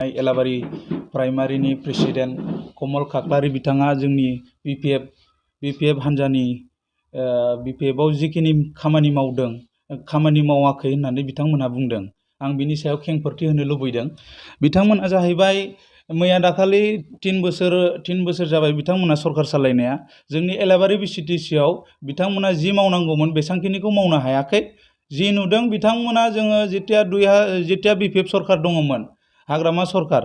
एलाबारि प्राइमारिनि president कमल काकलारि बिथाङा जोंनि BPF हान्जानि बिपिएफआव जिखिनि खामानि मावदों खामानि मावाखै होननानै बिथांमोनहा बुंदों। आं बिनि सायाव खेंफोरथि होनो लुबैदों। बिथांमोना जाहैबाय मैया दाखालि 3 बोसोर जाबाय बिथांमोना सरकार सालायनाया। जोंनि एलाबारि बिसिटिसिआव बिथांमोना जि मावनांगौमोन बेसांखिनिखौ मावनो हायाखै। जि नुदों बिथांमोना जोङो जेतिया बिपिएफ सरकार दङमोन, हाग्रामा सरकार,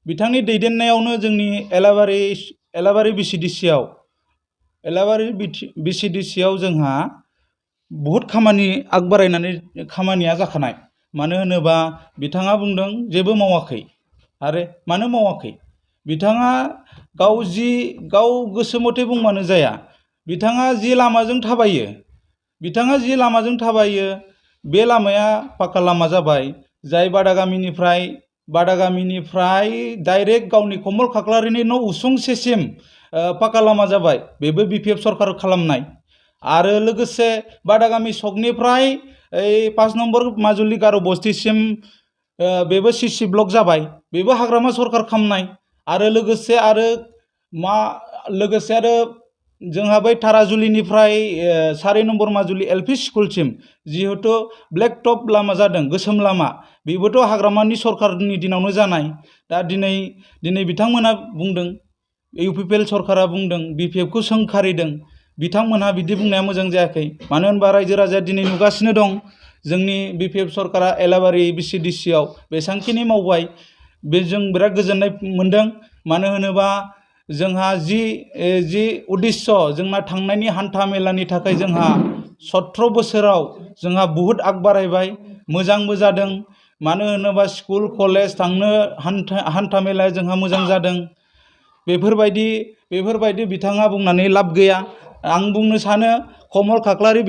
बिथांनि दैदेननायावनो जोंनि एलाबारि बिसिडिसिआव जोंहा बहुद खामानि आगबारायनानै खामानिया जाखानाय। मानो होनोबा बिथाङा बुंदों जेबो मावाखै। आरो मानो मावाखै? बिथाङा गाव गोसो मथे बुंबानो जाया। बिथाङा जि लामाजों थाबायो बे लामाया पाक्का लामा जाबाय। जाय बादागामिनिफ्राय डाइरेक्ट गावनि कमल काकलारिनि न' उसुंसेसिम पाक्का लामा जाबाय। बेबो बिपिएफ सरकार खालामनाय। आरो लोगोसे बादागामि सकनिफ्राय 5 नम्बर माजुलि गार' बस्तिसिम बेबो सिसि ब्लक जाबाय। बेबो हाग्रामा सरकार खालामनाय। आरो लोगोसे जोंहा बै थाराजुलिनिफ्राय 4 नम्बर माजुलि एलपि स्कुलसिम जिहेतु ब्लेक टप लामा जादों, गोसोम लामा, बेबोथ' हाग्रामानि सरकारनि दिनावनो जानाय। दा दिनै बिथांमोना बुंदों, इउपिपिएल सरकारा बुंदों बिपिएफखौ सोंखारिदों। बिथांमोनहा बिदि बुंनाया मोजां जायाखै। मानो होनबा रायजो राजाया दिनै नुगासिनो दं जोंनि बिपिएफ सरकारा एलाबारि बिसिडिसिआव बेसांखिनि मावबाय। बे जों बिराद गोजोननाय मोनदों। मानो होनोबा जोंहा जि उद्देश्य जोंना थांनायनि हान्था मेलानि थाखाय जोंहा 17 बोसोराव जोंहा बहुद आगबारायबाय, मोजांबो जादों। मानो होनोबा स्कुल कलेज थांनो हान्था मेलाया जोंहा मोजां जादों। बेफोरबायदि बिथाङा बुंनानै लाब गैया। आं बुंनो सानो कमल काकलारि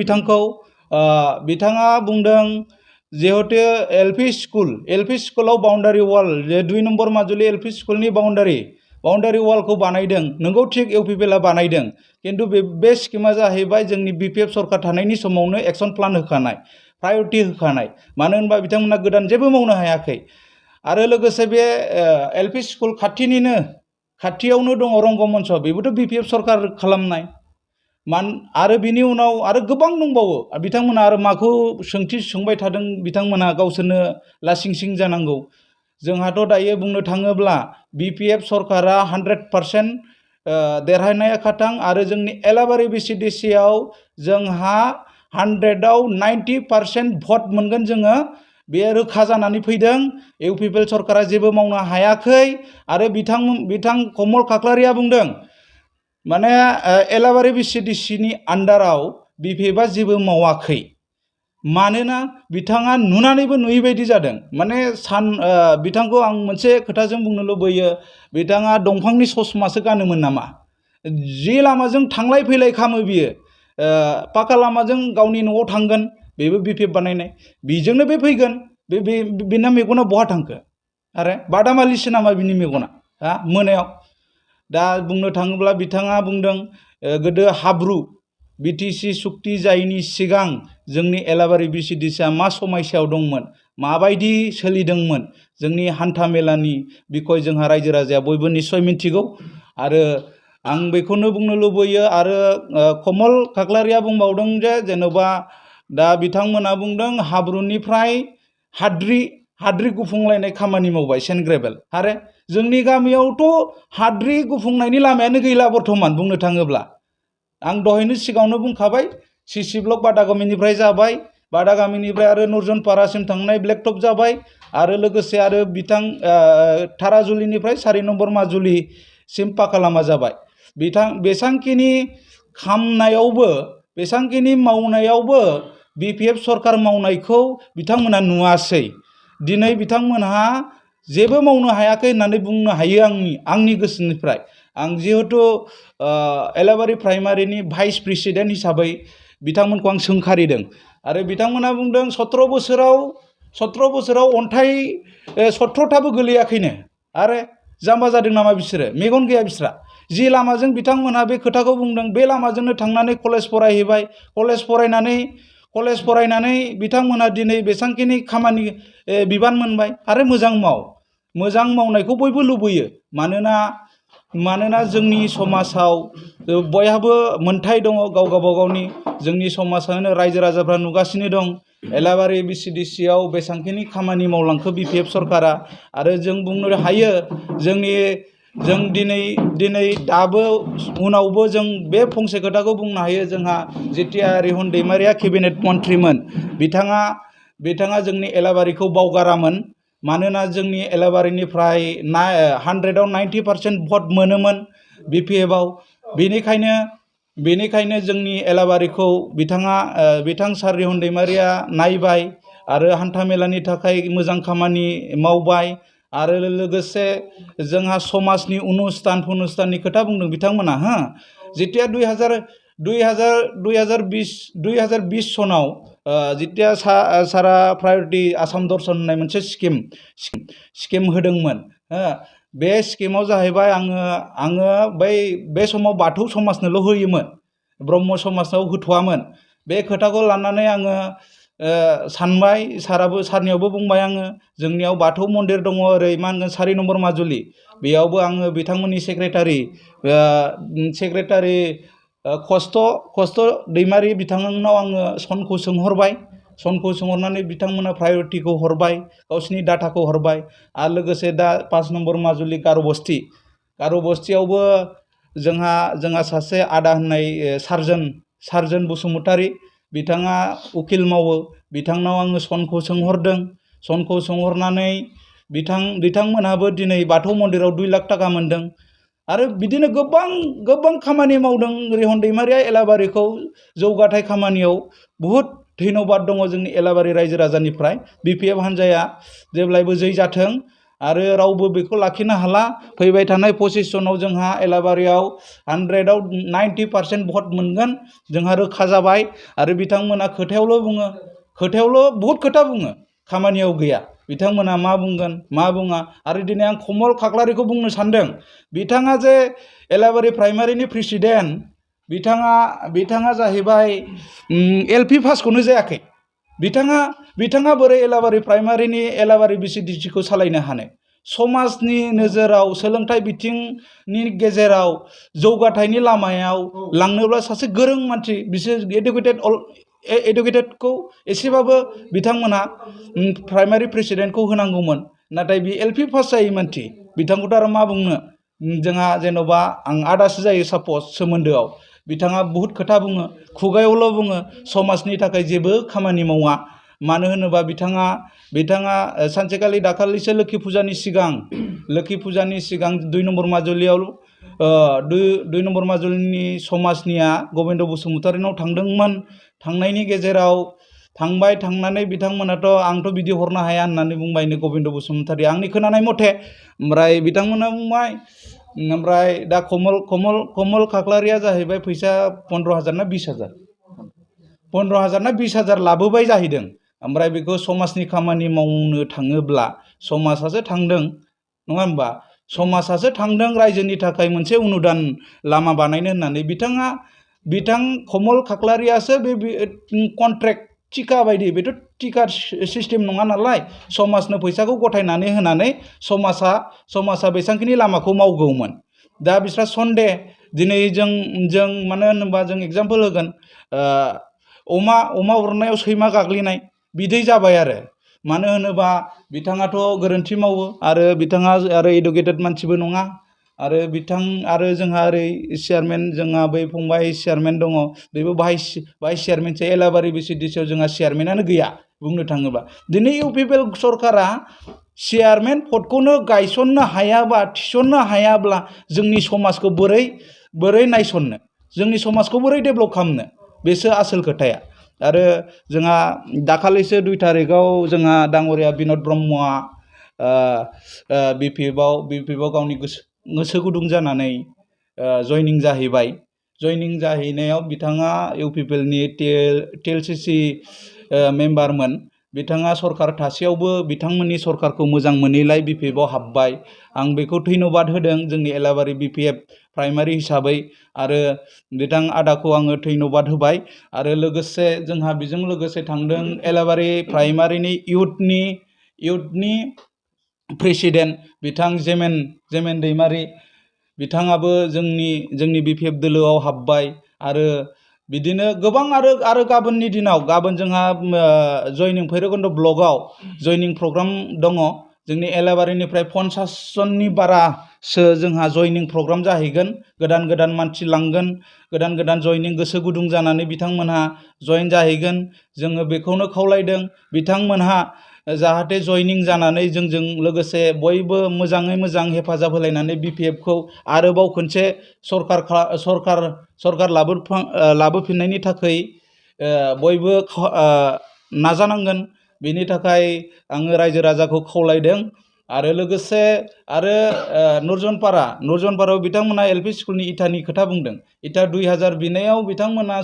बिथाङा बुंदों जिहेतु एलपि स्कुलाव बाउन्डारि वाल, 2 नम्बर माजुलि एलपि स्कुलनि बाउन्डारि वालखौ बानायदों। नोंगौ थिग इउपिपिएलआ बानायदों। खिन्थु बे स्किमा जाहैबाय जोंनि बिपिएफ सरकार थानायनि समावनो एक्सन प्लान होखानाय, प्रायरिटि होखानाय। मानो होनबा बिथांमोना गोदान जेबो मावनो हायाखै। आरो लोगोसे बे एलपि स्कुल खाथियावनो दङ रंगमन्च, बेबोथ' बिपिएफ सरकार खालामनाय। आरो बिनि उनाव आरो गोबां दंबावो। बिथांमोना आरो माखौ सोंथि सोंबाय थादों बिथांमोना गावसोरनो लासिं सिं जानांगौ। जोंहाथ' दायो बुंनो थाङोब्ला बिपिएफ सरकारा 100% देरहानाया खाथां। आरो जोंनि एलाबारि बिसिडिसिआव जोंहा 100आव 90% भट मोनगोन जोङो। बे रोखा जानानै फैदों। इउपिपिएल सरकारा जेबो मावनो हायाखै। आरो बिथां कमल काकलारिया बुंदों माने एलाबारि बिसिडिसिनि आन्डाराव बिपिएफआ जेबो मावाखै। मानोना बिथाङा नुनानैबो नुयै बायदि जादों। माने बिथांखौ आं मोनसे खोथाजों बुंनो लुबैयो, बिथाङा दंफांनि ससमासो गानोमोन नामा? जि लामाजों थांलाय फैलाय खालामो बियो, पाक्का लामाजों गावनि न'आव थांगोन, बेबो बिपिएफ बानायनाय। बेजोंनो बे फैगोन। बिना मेगना बहा थांखो? आरो बादामालिसो नामा बिनि मेगना मोनायाव? दा बुंनो थाङोब्ला बिथाङा बुंदों गोदो हाब्रु बिटिसि सुक्ति जायैनि सिगां जोंनि एलाबारि बिसिडिसिआ मा समयसायाव दंमोन, माबायदि सोलिदोंमोन, जोंनि हान्था मेलानि बिखय जोंहा रायजो राजाया बयबो निस्सय मिथिगौ। आरो आं बेखौनो बुंनो लुबैयो। आरो कमल काकलारिया बुंबावदों जे जेन'बा दा बिथांमोना बुंदों हाब्रुनिफ्राय हाद्रि गुफुंलायनाय खामानि मावबाय, सेन्ट ग्रेभेल। आरो जोंनि गामियावथ' हाद्रि गुफुंनायनि लामायानो गैला बर्थमान बुंनो थाङोब्ला। आं दहायनो सिगाङावनो बुंखाबाय, सिसि ब्लक बादागामिनिफ्राय जाबाय, बादागामिनिफ्राय आरो नर्जनपारासिम थांनाय ब्लेक टप जाबाय। आरो लोगोसे आरो थाराजुलिनिफ्राय 4 नम्बर माजुलिसिम पाक्का लामा जाबाय। बेसांखिनि मावनायावबो बिपिएफ सरकार मावनायखौ बिथांमोना नुवासै। दिनै बिथांमोनहा जेबो मावनो हायाखै होननानै बुंनो हायो आंनि गोसोनिफ्राय। आं जिहेतु एलाबारि प्राइमारिनि भाइस प्रेसिडेन्ट हिसाबै बिथांमोनखौ आं सोंखारिदों। आरो बिथांमोना बुंदों 17 बोसोराव अन्थाइ 17थाबो गोलैयाखैनो। आरो जाम्बा जादों नामा बिसोरो? मेगन गैया बिस्रा? जि लामाजों बिथांमोनहा बे खोथाखौ बुंदों बे लामाजोंनो थांनानै कलेज फरायहैबाय। कलेज फरायनानै बिथांमोनहा दिनै बेसांखिनि खामानि बिबान मोनबाय। आरो मोजां माव। मोजां मावनायखौ बयबो लुबैयो मानोना जोंनि समाजाव बयहाबो मोनथाय दङ गाव गावनि जोंनि समाजानो रायजो राजाफ्रा नुगासिनो दं एलाबारि BCDC आव बेसांखिनि खामानि मावलांखो BPF सरकारा आरो जों बुंनो हायो जों दिनै दाबो उनावबो जों बे फंसे खोथाखौ बुंनो हायो जोंहा जेतिया रिहन दैमारिया केबिनेट मन्थ्रिमोन बिथाङा जोंनि एलाबारिखौ बावगारामोन मानोना जोंनि एलाबारिनिफ्राय 100आव 90% भट मोनोमोन BPF आव बेनिखायनो जोंनि एलाबारिखौ बिथां सार रिहन दैमारिया नायबाय आरो हान्थामेलानि थाखाय मोजां खामानि मावबाय आरो लोगोसे जोंहा समाजनि अनुस्थाननि खोथा बुंदों बिथांमोना जेतिया 2020 सनाव जेतिया सारा प्रायरिटि आसाम दर्शन होननाय मोनसे स्किम होदोंमोन बे स्किमाव जाहैबाय आङो बे समाव बाथौ समाजनोल' होयोमोन ब्रह्म समाजनाव होथ'वामोन बे खोथाखौ लानानै आङो सानबाय सारनियावबो बुंबाय आङो जोंनियाव बाथौ मन्दिर दङ ओरै मा होनगोन 4 नम्बर माजुलि बेयावबो आङो बिथांमोननि सेक्रेटारि खस्थ' दैमारि बिथांनाव आङो सनखौ सोंहरनानै बिथांमोना प्रायरिटिखौ हरबाय गावसिनि डाटाखौ हरबाय आरो लोगोसे दा 5 नम्बर माजुलि गार' बस्तियावबो जोंहा सासे आदा होननाय सार्जन बसुमतारी बिथाङा उकिल मावो बिथांनाव आङो सनखौ सोंहरनानै बिथांमोनहाबो दिनै बाथौ मन्दिराव 2 लाख थाखा मोनदों आरो बिदिनो गोबां खामानि मावदों रिहन दैमारिया एलाबारिखौ जौगाथाय खामानियाव बहुत धन्यबाद दङ जोंनि एलाबारि रायजो राजानिफ्राय BPF हान्जाया जेब्लायबो जै जाथों आरो रावबो बेखौ लाखिनो हाला फैबाय थानाय 25 सनाव जोंहा एलाबारियाव 100आव 90% भट मोनगोन जोंहा रोखा जाबाय आरो बिथांमोना खोथायावल' बहुत खोथा बुङो खामानियाव गैया बिथांमोना मा बुंगोन मा बुङा आरो दिनै आं कमल खाख्लारिखौ बुंनो सानदों बिथाङा जे एलाबारि प्राइमारिनि प्रेसिडेन्ट बिथाङा जाहैबाय LP पासखौनो जायाखै बिथाङा बोरै एलाबारि प्राइमारिनि एलाबारि BCDC खौ सालायनो हानो समाजनि नोजोराव सोलोंथाइ बिथिंनि गेजेराव जौगाथायनि लामायाव लांनोब्ला सासे गोरों मानसि बिसोर एडुकेटेडखौ एसेबाबो बिथांमोना प्राइमारि प्रेसिडेन्टखौ होनांगौमोन नाथाय बे LP पास जायै मानसि बिथांखौथ' आरो मा बुंनो जोंहा जेन'बा आं आदासो जायो सापस सोमोन्दोआव बिथाङा बहुत खोथा बुङो खुगायावल' बुङो समाजनि थाखाय जेबो खामानि मावा मानो होनोबा बिथाङा सानसेखालि दाखालिसो लोखि फुजानि सिगां 2 नम्बर माजुलियाव 2 नम्बर माजुलिनि समाजनिया गबिन्द बसुमतारिनाव थांदोंमोन थांनायनि गेजेराव थांनानै बिथांमोनाथ' आंथ' बिदि हरनो हाया होननानै बुंबायनो गबिन्द बसुमतारी आंनि खोनानाय मथे ओमफ्राय बिथांमोना बुंबाय ओमफ्राय दा कमल खाख्लारिया जाहैबाय फैसा 15,000 ना 20,000 ना 20,000 लाबोबाय जाहैदों ओमफ्राय बेखौ समाजनि खामानि मावनो थाङोब्ला समाजासो थांदों नङा होमबा समाजासो थांदों रायजोनि थाखाय मोनसे अनुदान लामा बानायनो होननानै बिथां कमल खाख्लारियासो बे कन्ट्रेक्ट टिका बायदि बेथ' टिका सिस्टेम नङा नालाय समाजनो फैसाखौ गथायनानै होनानै समाजा बेसांखिनि लामाखौ मावगौमोन दा बिस्रा सन्देह दिनै जों मानो होनोबा जों एग्जाम्पल होगोन अमा उरनायाव सैमा गाग्लिनाय बिदै जाबाय आरो मानो होनोबा बिथाङाथ' गोरोन्थि मावो आरो बिथाङा आरो एडुकेटेड मानसिबो नङा आरो जोंहा ओरै चेयारमेन जोंहा बै फंबाय चेयारमेन दङ बेबो भाइस चेयारमेनसो एलाबारि BCDC जोंहा चेयारमेनानो गैया बुंनो थाङोबा दिनै UPPL सरकारा चेयारमेन पदखौनो गायसननो हायाबा थिसननो हायाब्ला जोंनि समाजखौ बोरै नायसननो जोंनि समाजखौ बोरै डेभेलप खालामनो बेसो आसोल खोथाया आरो जोंहा दाखालिसो 2 तारिखआव जोंहा दाङरिया बिनद ब्रह्मआ BPF आव गावनि गोसो गुदुं जानानै जयनिं जाहैनायाव बिथाङा UPPLनि TLCC मेम्बारमोन बिथाङा सरकार थासेयावबो बिथांमोननि सरकारखौ मोजां मोनैलाय BPF आव हाबबाय आं बेखौ धन्यबाद होदों जोंनि एलाबारि BPF प्राइमारि हिसाबै आरो बिथां आदाखौ आङो धन्यबाद होबाय आरो लोगोसे जोंहा बेजों लोगोसे थांदों एलाबारि प्राइमारिनि इयुथनि प्रेसिडेन्ट बिथां जेमेन दैमारि बिथाङाबो जोंनि BPF दोलोआव हाबबाय आरो बिदिनो गोबां आरो गाबोन जोंहा जयनिं भैरबकुन्द ब्लकआव जयनिं प्रग्राम दङ जोंनि एलाबारिनिफ्राय 50 जननि बारासो जोंहा जयनिं प्रग्राम जाहैगोन गोदान मानसि लांगोन गोदान जयनिं गोसो गुदुं जानानै बिथांमोनहा जयेन जाहैगोन जोङो बेखौनो खावलायदों बिथांमोनहा जाहाथे जयनिं जानानै जोंजों लोगोसे बयबो मोजाङै मोजां हेफाजाब होलायनानै BPF खौ आरोबाव खनसे सरकार लाबोफिननायनि थाखाय बयबो नाजानांगोन बेनि थाखाय आङो रायजो राजाखौ खावलायदों आरो लोगोसे नरजनपारायाव बिथांमोना LP स्कुलनि इटानि खोथा बुंदों इटा 2000 बिनायाव बिथांमोना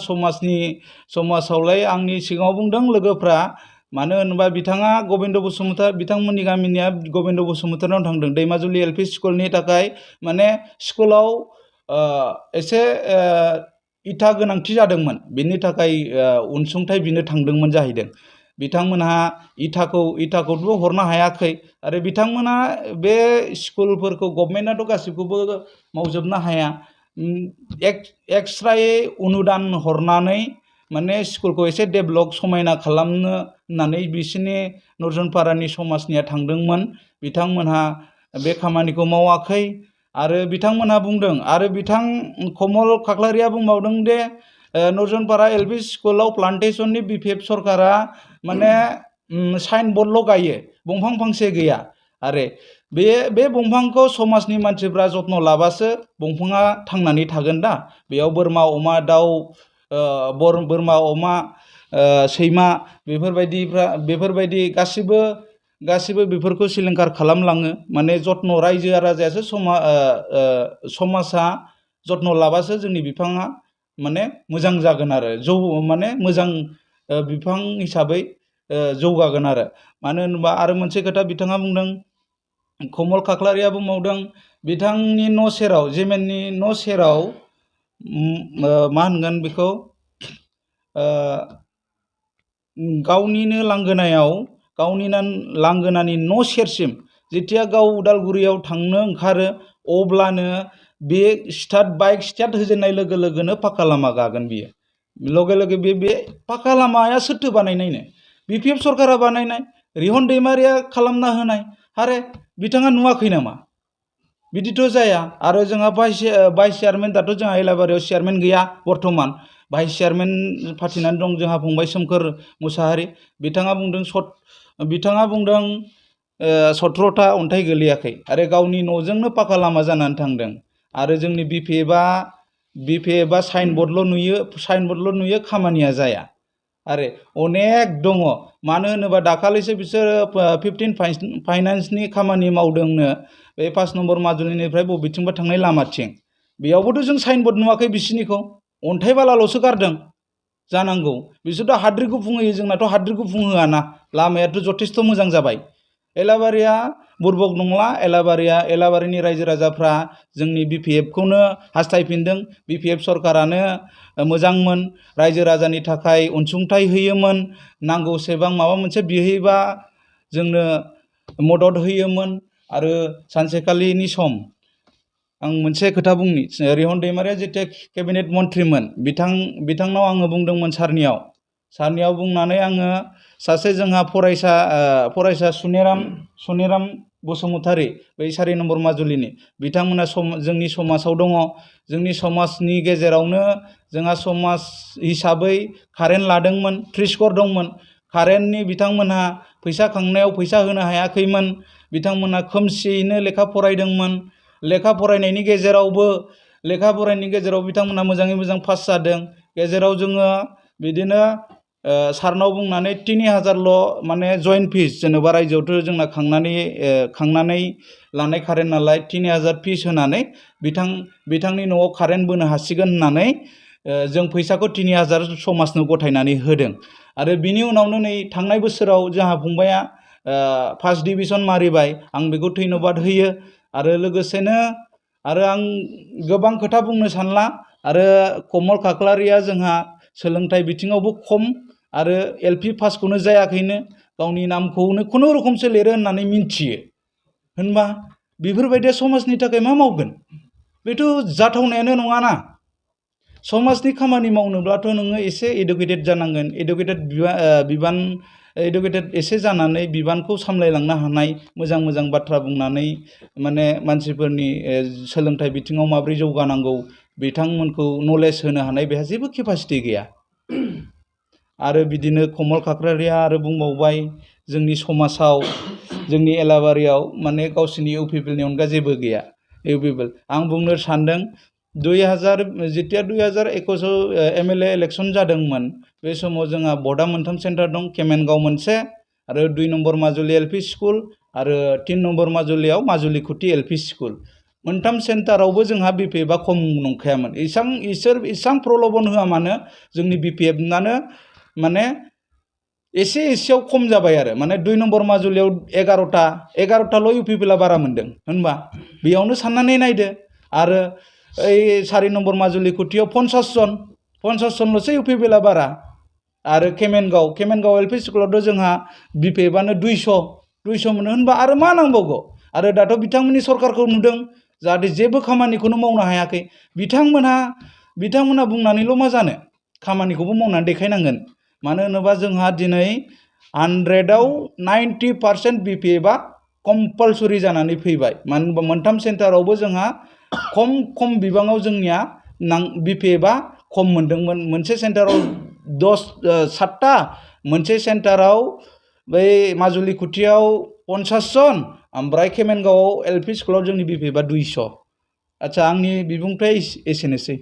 समाजावलाय आंनि सिगाङाव बुंदों लोगोफ्रा मानो होनोबा बिथाङा गबिन्द बसुमतारी बिथांमोननि गामिनिया गबिन्द बसुमतारीनाव थांदों दैमाजुलि LP स्कुलनि थाखाय माने स्कुलाव एसे इटा गोनांथि जादोंमोन बेनि थाखाय अनसुंथाइ बिनो थांदोंमोन जाहैदों बिथांमोनहा इटाखौथ' हरनो हायाखै आरो बिथांमोना बे स्कुलफोरखौ गभर्नमेन्टआथ' गासिबखौबो मावजोबनो हाया एक्सट्रायै अनुदान हरनानै माने स्कुलखौ एसे डेभेलप समायना खालामनो होननानै बिसोरनि नरजनपारानि समाजनिया थांदोंमोन बिथांमोनहा बे खामानिखौ मावाखै आरो बिथांमोनहा बुंदों आरो बिथां कमल खाख्लारिया बुंबावदों दे नरजनपारा LP स्कुलाव प्लान्टेसननि BPF सरकारा माने साइन बर्डल' गायो दंफां फांसे गैया आरो बे दंफांखौ समाजनि मानसिफ्रा जत्न लाबासो दंफाङा थांनानै थागोन दा बेयाव बोरमा अमा दाउ बोरमा अमा सैमा बेफोरबायदि गासिबो बेफोरखौ सिलिंखार खालामलाङो माने जत्न रायजो राजायासो समाजा जत्न लाबासो जोंनि बिफाङा माने मोजां जागोन आरो माने मोजां बिफां हिसाबै जौगागोन आरो मानो होनोबा आरो मोनसे खोथा बिथाङा बुंदों कमल खाख्लारिया बुंबावदों बिथांनि न' सेराव जेमेननि न' सेराव मा होनगोन बेखौ गावनिनो लांगोनानि न' सेरसिम जेथिया गाव उदालगुरियाव थांनो ओंखारो अब्लानो बे बाइक स्टार्ट होजेननाय लोगो लोगोनो पाक्का लामा गागोन बियो लगे बे पाक्का लामाया सोरथो बानायनायनो BPF सरकारा बानायनाय रिहन दैमारिया खालामना होनाय आरे बिथाङा नुवाखै नामा बिदिथ' जाया आरो जोंहा भाइस चेयारमेन दाथ' जोंहा एलाबारियाव चेयारमेन गैया बर्तमान भाइस चेयारमेन फाथिनानै दं जोंहा फंबाय सोमखोर मुसाहारि बिथाङा बुंदों 17था अन्थाइ गोलैयाखै आरो गावनि न'जोंनो पाक्का लामा जानानै थांदों आरो जोंनि BPF साइन बर्डल' नुयो खामानिया जाया आरो अनेक दङ मानो होनोबा दाखालिसो बिसोरो 15 फाइनान्सनि खामानि मावदोंनो बे 5 नम्बर माजुलिनिफ्राय बबेथिंबा थांनाय लामाथिं बेयावबोथ' जों साइन बर्ड नुवाखै बिसिनिखौ अन्थाइ बालाल'सो गारदों जानांगौ बिसोरथ' हाद्रि गुफुं होयो जोंनाथ' हाद्रि गुफुं होआना लामायाथ' जथेस्थ' मोजां जाबाय एलाबारिया बुरबक नंला एलाबारिनि रायजो राजाफ्रा जोंनि BPF खौनो हास्थायफिनदों BPF सरकारानो मोजांमोन रायजो राजानि थाखाय अनसुंथाइ होयोमोन नांगौसेबां माबा मोनसे बिहैबा जोंनो मदद होयोमोन आरो सानसेखालिनि सम आं मोनसे खोथा बुंनि रिहन दैमारिया जेथिया केबिनेट मन्थ्रिमोन बिथांनाव आङो बुंदोंमोन सारनियाव बुंनानै आङो सासे जोंहा फरायसा सुनेराम बसुमतारी बै 4 नम्बर माजुलिनि बिथांमोना जोंनि समाजाव दङ जोंनि समाजनि गेजेरावनो जोंहा समाज हिसाबै कारेन्ट लादोंमोन 30 घर दंमोन कारेन्टनि बिथांमोनहा फैसा खांनायाव फैसा होनो हायाखैमोन बिथांमोना खोमसियैनो लेखा फरायदोंमोन लेखा फरायनायनि गेजेराव बिथांमोना मोजाङै मोजां पास जादों गेजेराव जोङो बिदिनो सारनाव बुंनानै 3000ल' माने जइन्ट फिस जेनेबा रायजोआवथ' जोंना खांनानै लानाय कारेन्ट नालाय 3000 फिस होनानै बिथांनि न'आव कारेन्ट बोनो हासिगोन होननानै जों फैसाखौ 3000 समाजनो गथायनानै होदों आरो बिनि उनावनो नै थांनाय बोसोराव जोंहा फंबाया फार्स्ट डिभिजन मारिबाय आं बेखौ धन्यबाद होयो आरो लोगोसेनो आरो आं गोबां खोथा बुंनो सानला आरो कमल खाख्लारिया जोंहा सोलोंथाइ बिथिङावबो खम आरो LP पासखौनो जायाखैनो गावनि नामखौनो खुनुरुखुमसो लिरो होननानै मिन्थियो होनबा बेफोरबायदिया समाजनि थाखाय मा मावगोन बेथ' जाथावनायानो नङाना समाजनि खामानि मावनोब्लाथ' नोङो एसे एडुकेटेड जानांगोन एडुकेटेड एसे जानानै बिबानखौ सामलायलांनो हानाय मोजां मोजां बाथ्रा बुंनानै माने मानसिफोरनि सोलोंथाइ बिथिङाव माबोरै जौगानांगौ बिथांमोनखौ नलेज होनो हानाय बेहा जेबो केपासिटि गैया आरो बिदिनो कमल काकरारिया आरो बुंबावबाय जोंनि समाजाव जोंनि एलाबारियाव माने गावसिनि इउपिपिएलनि अनगा जेबो गैया इउपिपिएल आं बुंनो सानदों 2021 एमएलए इलेक्शन जादोंमोन बे समाव जोंहा बडा मोनथाम सेन्टार दं केमेनगाव मोनसे आरो 2 नम्बर माजुलि एलपि स्कुल आरो 3 नम्बर माजुलियाव माजुलि खुथि एलपि स्कुल मोनथाम सेन्टारावबो जोंहा बिपिएफआ खम नंखायामोन इसां प्रलबन होआ मानो जोंनि बिपिएफआनो माने एसेयाव खम जाबाय आरो माने 2 नम्बर माजुलियाव 11टाल' इउपिपिएलआ बारा मोनदों होनबा बेयावनो साननानै नायदो आरो 4 नम्बर माजुलि खुथियाव 50 जनल'सो इउपिपिएलआ बारा आरो केमेनगाव एलपि स्कुलावथ' जोंहा बिपिएफआनो 200 मोनो होनबा आरो मा नांबावगौ आरो दाथ' बिथांमोननि सरकारखौ नुदों जाहाथे जेबो खामानिखौनो मावनो हायाखै बिथांमोना बुंनानैल' मा जानो खामानिखौबो मावनानै देखायनांगोन मानो होनोबा जोंहा दिनै 100आव 90% बिपिएफआ कम्पालसरि जानानै फैबाय मानो होनबा मोनथाम सेन्टारावबो जोंहा खम बिबाङाव जोंनिया बिपिएफआ खम मोनदोंमोन मोनसे सेन्टाराव 7टा मोनसे सेन्टाराव बै माजुलि खुथियाव 50 जन ओमफ्राय केमेनगावआव एलपि स्कुलाव जोंनि बिपिएफआ 200 आच्चा आंनि बिबुंथिया एसेनोसै